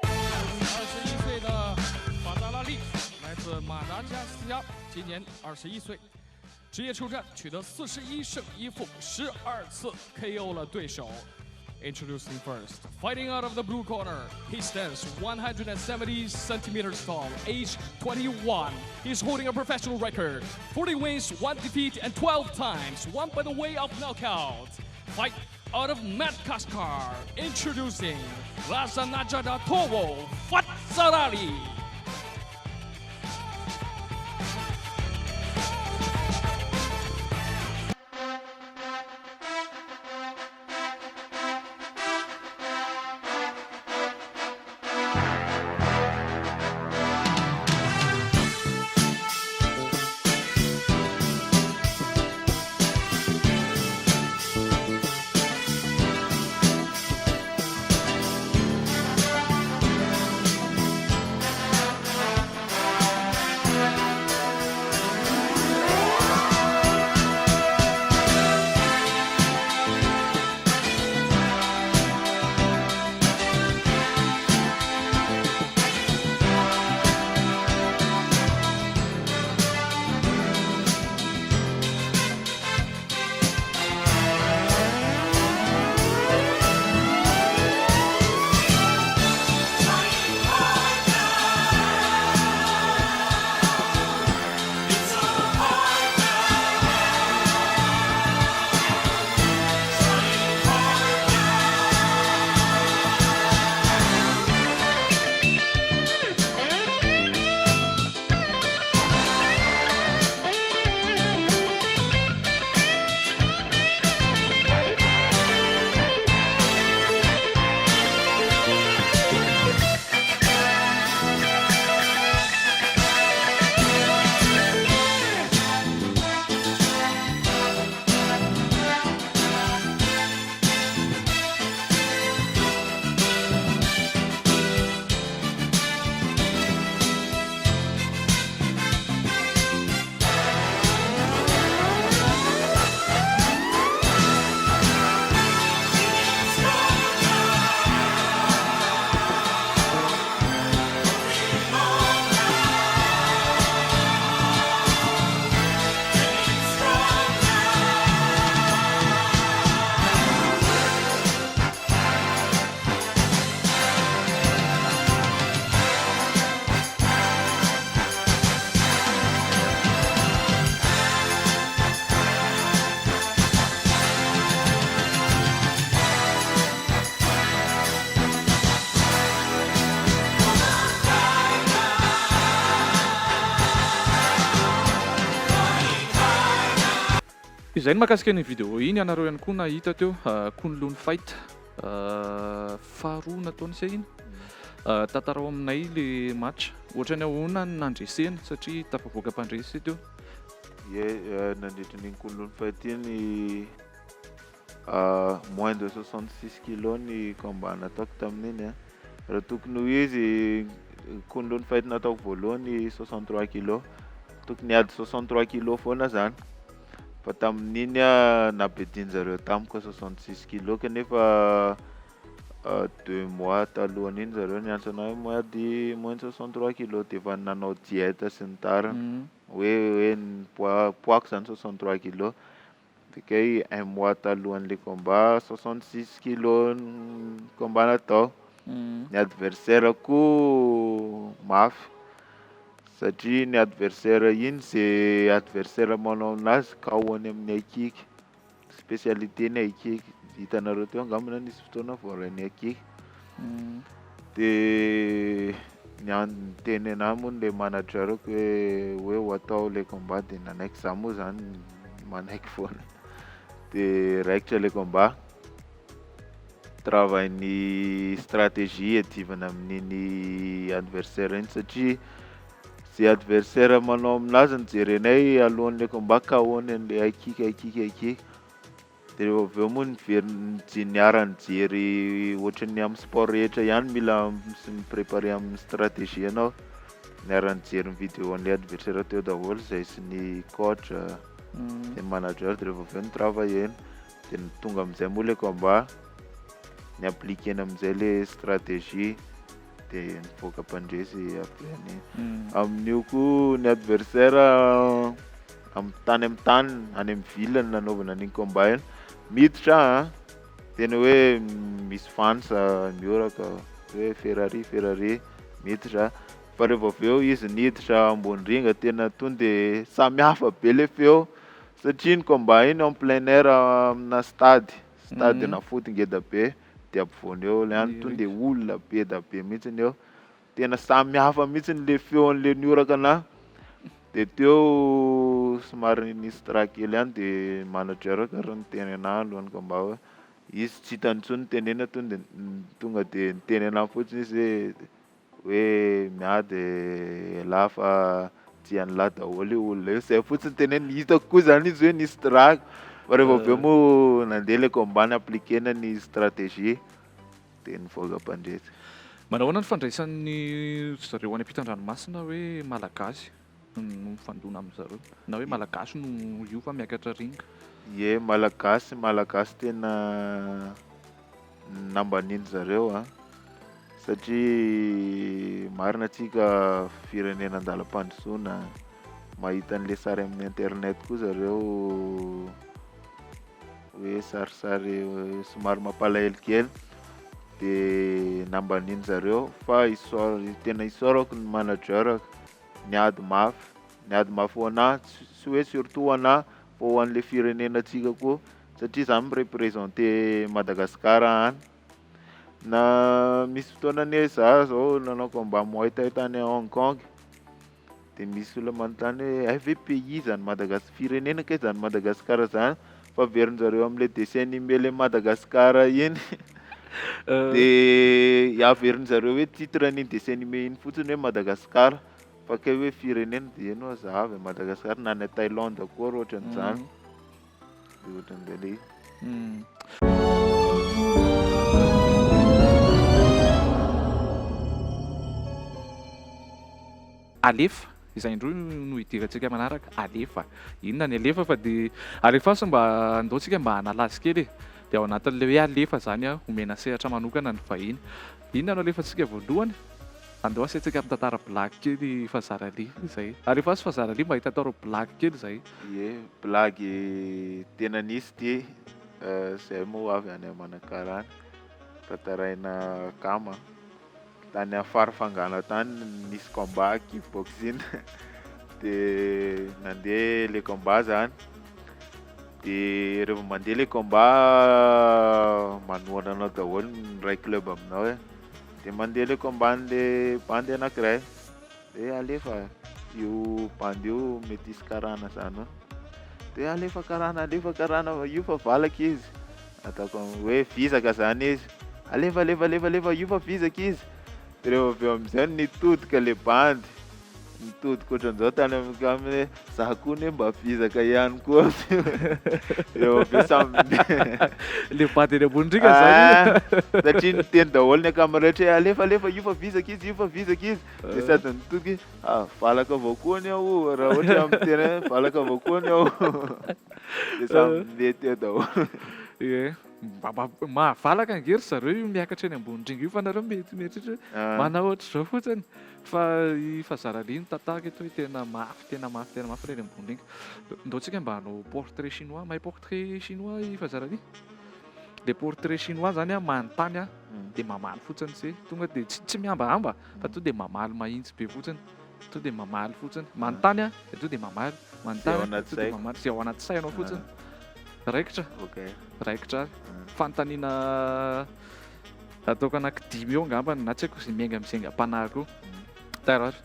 C: 21岁的法扎拉利来自马达加斯加，今年21岁，职业出战取得41胜1负，12次KO了对手。Introducing first, fighting out of the blue corner, he stands 170 centimeters tall, age 21. He's holding a professional record, 40 wins, 1 defeat, and 12 times, 1 by the way of knockout. Fight out of Madagascar, introducing Razanajatovo Fazarari.
A: Izay ny mahakasika iny vidéo iny, ianareo ihany koa nahita teo Kunlun Fight faharoa nataony se iny. Tantarao aminay le match, ohatran'ny ahoana ny nandresena satria tafavoaka mpandresy teo.
B: Ie, nandritra an'iny Kunlun Fight iny, moins de 66 kilos ny combat nataoko tamin'iny a. Raha tokony ho izy, Kunlun Fight nataoko voalohany 63 kilos, tokony hiady 63 kilos foana zany, fa tamin'iny a nampidin-jareo tamiko 66 kilos, kanefa 2 mois talohan'iny zareo niantso anahy hoe miady moins de 63 kilos, de efa nanao diète sy ny tariny, hoe ny poids-ko zany 63 kilos, de kay un mois talohan'le combat 66 kilos ny combat natao. Ny adversaire koa mafy satria ny adversaire iny zay adversaire manao aminazy KO-ny amin'ny high kick, spécialité ny high kick, hitanareo teo angamba na nisy fotoana voarainy high kick. De niteny anahy moa le manager-ko hoe ho atao le combat, de nanaiky za moa zany, manaiky foana, de raikitra le combat. Travail ny stratégie iadivana amin'iny adversaire iny, satria zay adversaire manao aminazy no jerenay alohan'le combat, KO-ny an'le high kick, high kick, high kick, de rehefa avy eo moa niverina niara-nijery ohatran'ny amin'ny sport rehetra ihany, mila mi-préparer amin'ny stratégie anao, niara-nijery ny vidéo an'le adversaire teo daholo zay sy ny coach de manager, de rehefa avy eo ni-travailler-na, de tonga amizay moa le combat, ni-appliquer-na amizay le stratégie, de nivoaka mpandresy après an'iny. Amin'io koa ny adversaire tany amin'ny taniny any amin'ny ville no nanaovana an'iny combat iny, miditra a tena hoe misy fans mioraka hoe Ferrari, Ferrari, miditra, fa rehefa avy eo izy niditra ambony ringa, tena tonga de samy hafa be le feo, satria ny combat iny en plein air amina stade, stade na foot ngeda be, de ampovoany eo le any tonga de olona be da be mihitsiny eo, tena samy hafa mihitsiny le feon'le nioraka anahy, de teo somary nisy trac kely ihany, de manager-ko ary niteny anahy alohan'ny combat hoe izy tsy hitany intsony ny tenenina, tonga de niteny anahy fotsiny izy hoe miady elah fa tian'lah daholo io olona io, zay fotsiny teneniny, hitako koa zany izy hoe nisy trac, fa rehefa avy eo moa nandeha le combat, ni-appliquer-na ny stratégie, de nivoaka mpandresy.
A: Manao ahoana ny fandraisan'ny zareo any ampitan-dranomasina hoe malagasy no mifandona amin'zareo, na hoe malagasy no io fa miakatra ring?
B: Ie, malagasy tena nambaniny zareo a, satria marina antsika firenena andalam-pandrosoana, mahita an'le sary amin'ny internet koa zareo hoe sarisary somary mampalahelo kely, de nambaniny zareo, fa tena isaorako ny manager niady mafy, niady mafy ho anahy, tsy hoe surtout ho anahy fa ho an'le firenena antsika koa, satria za mi-représenter Madagasikara any. Na misy fotoana anie za zao nanao combat Muay Thai tany Hong Kong, de misy olona manontany hoe hay ve pays zany firenena kay zany Madagasikara zany, fa averinjareo am'le dessin animé le Madagasikara iny, de averinjareo hoe titre an'iny dessin animé iny fotsiny hoe Madagasikara, fa kay hoe firenena, de eny hoa za avy à Madagasikara, na any Thaïlande koa raha ohatran'izany, de ohatran'izay le izy.
A: Alefa izay indroa no hidirantsika manaraka. Alefa inona ny alefa? Fa de alefaso mba andaontsika mba hanala azy kely e, de ao anatin'le hoe alefa zany a, omena sehatra manokana ny vahiny. Inona no alefantsika voalohany? Andao asiantsika amin'ny tantara blague kely Fazarali zay. Alefaso Fazarali mba hitantara blague kely zay.
B: Ie, blague tena nisy ty, zay moa avy any Manakara any, tantaraina akama tany amin'ny Farafangana tany, nisy combat kickboxing, de nandeha le combat zany, de rehefa mandeha le combat manohana anao daholo ny ray club aminao e, de mandeha le combat an'le bandy anankiray, de alefa io bandy io, métis karana zany io. De alefa karana, alefa karana, io fa valaka izy. Ataoko hoe vizaka zany izy. Alefa, alefa, alefa, alefa, io fa vizaka izy. De rehefa avy eo am'zay nitodika le bandy, nitodika ohatran'izao tany amin'ny aminy hoe za koa ne mba vizaka ihany koa. Rehefa avy eo samy
A: Le bandy eny ambony rika zany.
B: Ah, satria niteny daholo ny akama rehetra hoe alefa, alefa, io fa vizaka izy, io fa vizaka izy. De sady nitodika izy, ah valaka avao koa ny aho raha ohatra amin'ny tena hoe valaka avao koa ny aho. De samy mety eo daholo.
A: Ie, mba mahavalaka ange ry zareo io miakatra eny ambony rindrina io fa nareo mety mieritreritra hoe manao ohatr'izao fotsiny. Fa i Fazarali nitantaraka eto hoe tena mafy, tena mafy, tena mafy ilay eny ambony rindrina. Ndao tsika mba hanao portrait chinois, mahay portrait chinois i Fazarali? Le portrait chinois zany a, manontany a, de mamaly fotsiny se, tonga de tsy mihambahamba fa tonga de mamaly mahitsy be fotsiny, tonga de mamaly fotsiny, manontany a, de tonga de mamaly, manontany a, tonga de mamaly, zay ao anaty sainao fotsiny. Raikitra?
B: Ok.
A: Raikitra ary. Fanontaniana ataoko anaky dimy eo angambany, na tsy haiko izay miainga amin'ny aingam-panahy koa. Tara ary.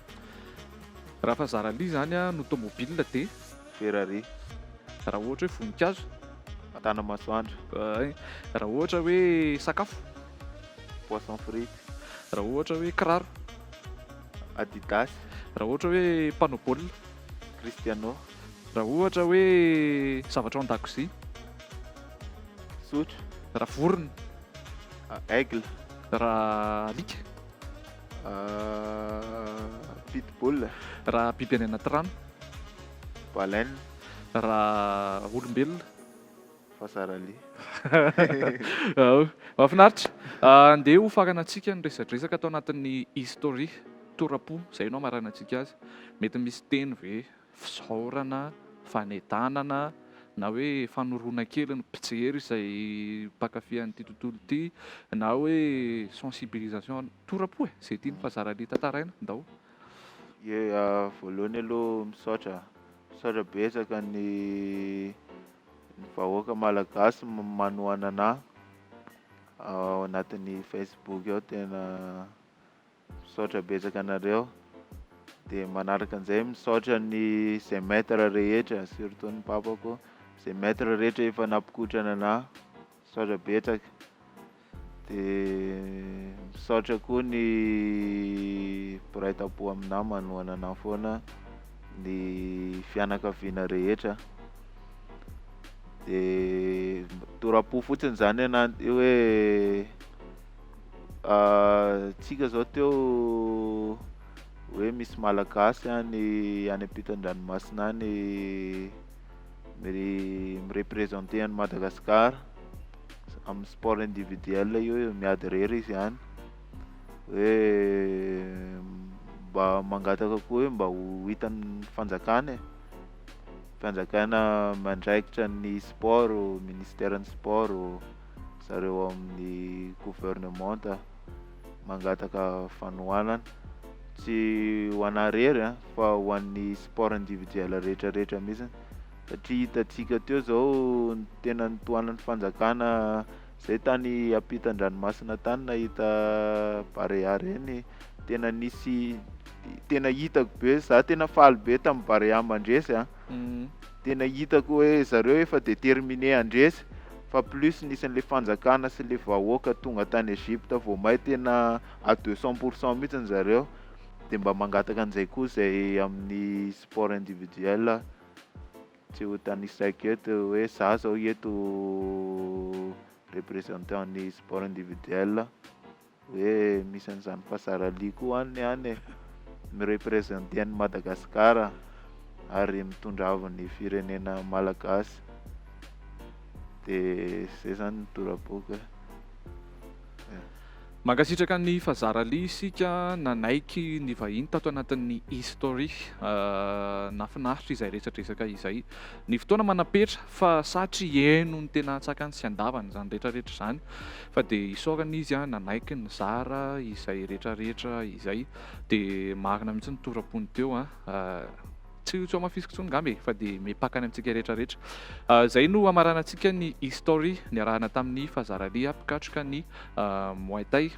A: Raha Fazarali zany a no tomobile de?
B: Ferrari.
A: Raha ohatra hoe voninkazo?
B: Tanamasoandro.
A: Ay. Raha ohatra hoe sakafo?
B: Poisson frite.
A: Raha ohatra hoe kiraro?
B: Adidas.
A: Raha ohatra hoe mpanao baolina?
B: Cristiano.
A: Raha ohatra hoe zavatra ao an-dakozia?
B: Sotro.
A: Raha vorona?
B: Aigle.
A: Raha alika?
B: Pitbull.
A: Raha biby any anaty rano?
B: Baleine.
A: Raha olombelona?
B: Fazarali.
A: Ao. Mahafinaritra. Andeha ho faranantsika ny resadresaka ato anatin'ny history tora-po, izay no hamaranantsika azy. Mety misy teny ve, fisaorana, fanentanana, na hoe fanoroana kely ny mpijery izay mpankafy an'ity tontolo ity, na hoe sensibilisation, tora-po e, izay tian'i Fazarali tantaraina, ndao.
B: Ie, voalohany aloha misaotra, misaotra betsaka ny ny vahoaka malagasy manohana anahy ao anatin'ny Facebook ao, tena misaotra betsaka anareo. De manaraka an'izay misaotra ny izay maître rehetra, surtout ny papako, izay maître rehetra efa nampikotrana anahy, misaotra betsaka. De misaotra koa ny mpiray tampo aminahy manohana anahy foana, ny fianakaviana rehetra. De tora-po fotsiny zany anahy hoe tsika zao teo hoe misy malagasy any any ampitan-dranomasina any mi-représenter an'i Madagasikara amin'ny sport individuel io, miady irery izy any, hoe mba mangataka koa hoe mba ho hitan'ny fanjakana e, fanjakana miandraikitra ny sport, ministeran'ny sport, zareo ao amin'ny gouvernementa mangataka fanohanana, tsy ho anahy irery a, fa ho an'ny sport individuel rehetrarehetra mihitsy, satria hitantsika teo zao ny tena nitohanan'ny fanjakana zay tany ampitan-dranomasina tany nahita Barea reny, tena nisy tena hitako be, za tena faly be tamin'ny Barea mandresy a, tena hitako hoe zareo efa déterminé handresy fa plus nisy an'le fanjakana sy le vahoaka tonga tany Egypte vao may tena à 200% mihitsy zareo, de mba mangataka an'izay koa zay amin'ny sport individuel, tsy ho tanisaiko eto hoe za zao eto représentant ny sport individuel, hoe misy an'izany Fazarali koa any any e, mi-représenter an'i Madagasikara ary mitondra avo ny firenena malagasy, de zay zany ny tora-poko e.
A: Mankasitraka ny Fazarali isika nanaiky ny vahiny tato anatin'ny history. Nahafinaritra izay resadresaka izay. Ny fotoana manam-petra fa satry heno ny tena antsakany sy andavany izany rehetrarehetra izany, fa dia isaorana izy nanaiky nizara izay rehetrarehetra izay. Dia marina mihitsy ny tora-pony teo. Tsy tsy hamafisiko intsony angamba e, fa dia mipaka any amintsika rehetra rehetra. Izay no hamaranantsika ny history niarahana tamin'i Fazaralia mpikatroka ny Muay Thai.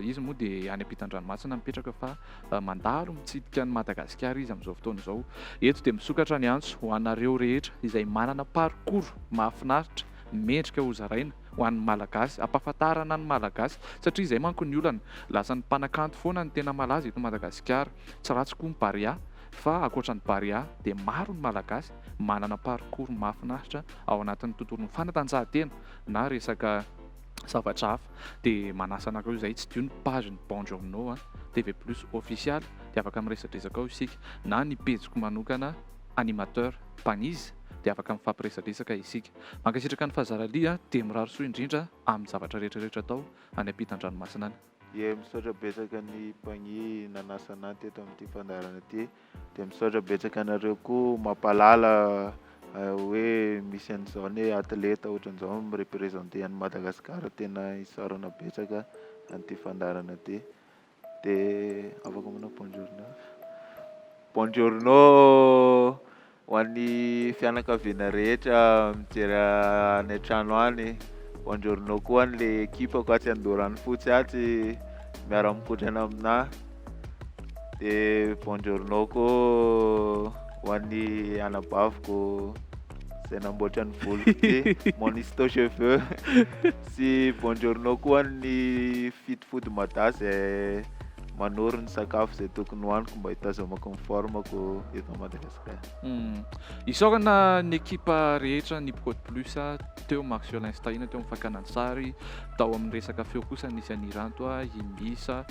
A: Izy moa dia any ampitan-dranomasina mipetraka fa mandalo mitsidika an'i Madagasikara izy amin'izao fotoana izao. Eto dia misokatra ny antso ho anareo rehetra izay manana parcours mahafinaritra, mendrika hozaraina ho an'ny Malagasy, hampahafantarana ny Malagasy satria izay manko ny olana, lasa ny mpanakanto foana no tena malaza eto Madagasikara. Tsy ratsy koa ny Barea fa ankoatra ny Barea dia maro ny Malagasy manana parcours mahafinaritra ao anatin'ny tontolon'ny fanatanjahantena na resaka zavatra hafa dia manasa anareo izay tsidiho ny page ny Bonjourno a, TV plus official dia afaka miresadresaka ao isika na ny pejiko manokana animateur Paniz dia afaka mifampiresadresaka isika. Mankasitraka an'i Fazaralia dia mirary soa indrindra amin'ny zavatra rehetra rehetra atao any ampitan-dranomasina any.
B: Ie misaotra betsaka ny mpagny nanasa anah teto amin'ity fandaharana ity dia misaotra betsaka anareo koa mampahalala hoe misy an'izao anie atleta ohatran'izao mi-representer an'i Madagasikara tena isaorana betsaka an'ity fandaharana ity dia afaka manao bonjour-nao. Buongiorno ho an'ny fianakaviana rehetra mijery any an-trano any. Buongiorno koa an'le ekipako atsy Andoranofotsy atsy miara-mikotrana aminahy. De buongiorno koa ho an'ny anabaviko izay namboatra ny voloko ity, mon histo cheveux. Sy buongiorno koa an'ny Fit Food Mada izay manoro ny sakafo izay tokony hohaniko mba hitazomako ny forme-ko eto Madagasikara.
A: Isaorana ny ekipa rehetra ny Prod Plus teo Marcelin sy Tahina teo amin'ny fakana ny sary, tao amin'ny resaka feo kosa nisy an'i Ranto, i Misa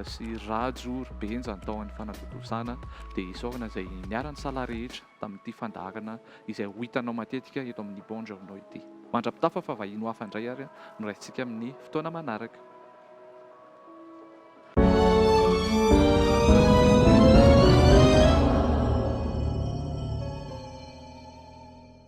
A: sy Rajo, ry Benja ny tao amin'ny fanatontosana dia isaorana izay niara-nisalahy rehetra tamin'ity fandaharana izay ho hitanao matetika eto amin'ny Bonjourno ity. Mandra-pitafa fa vahiny ho hafa indray ary no raisintsika amin'ny fotoana manaraka.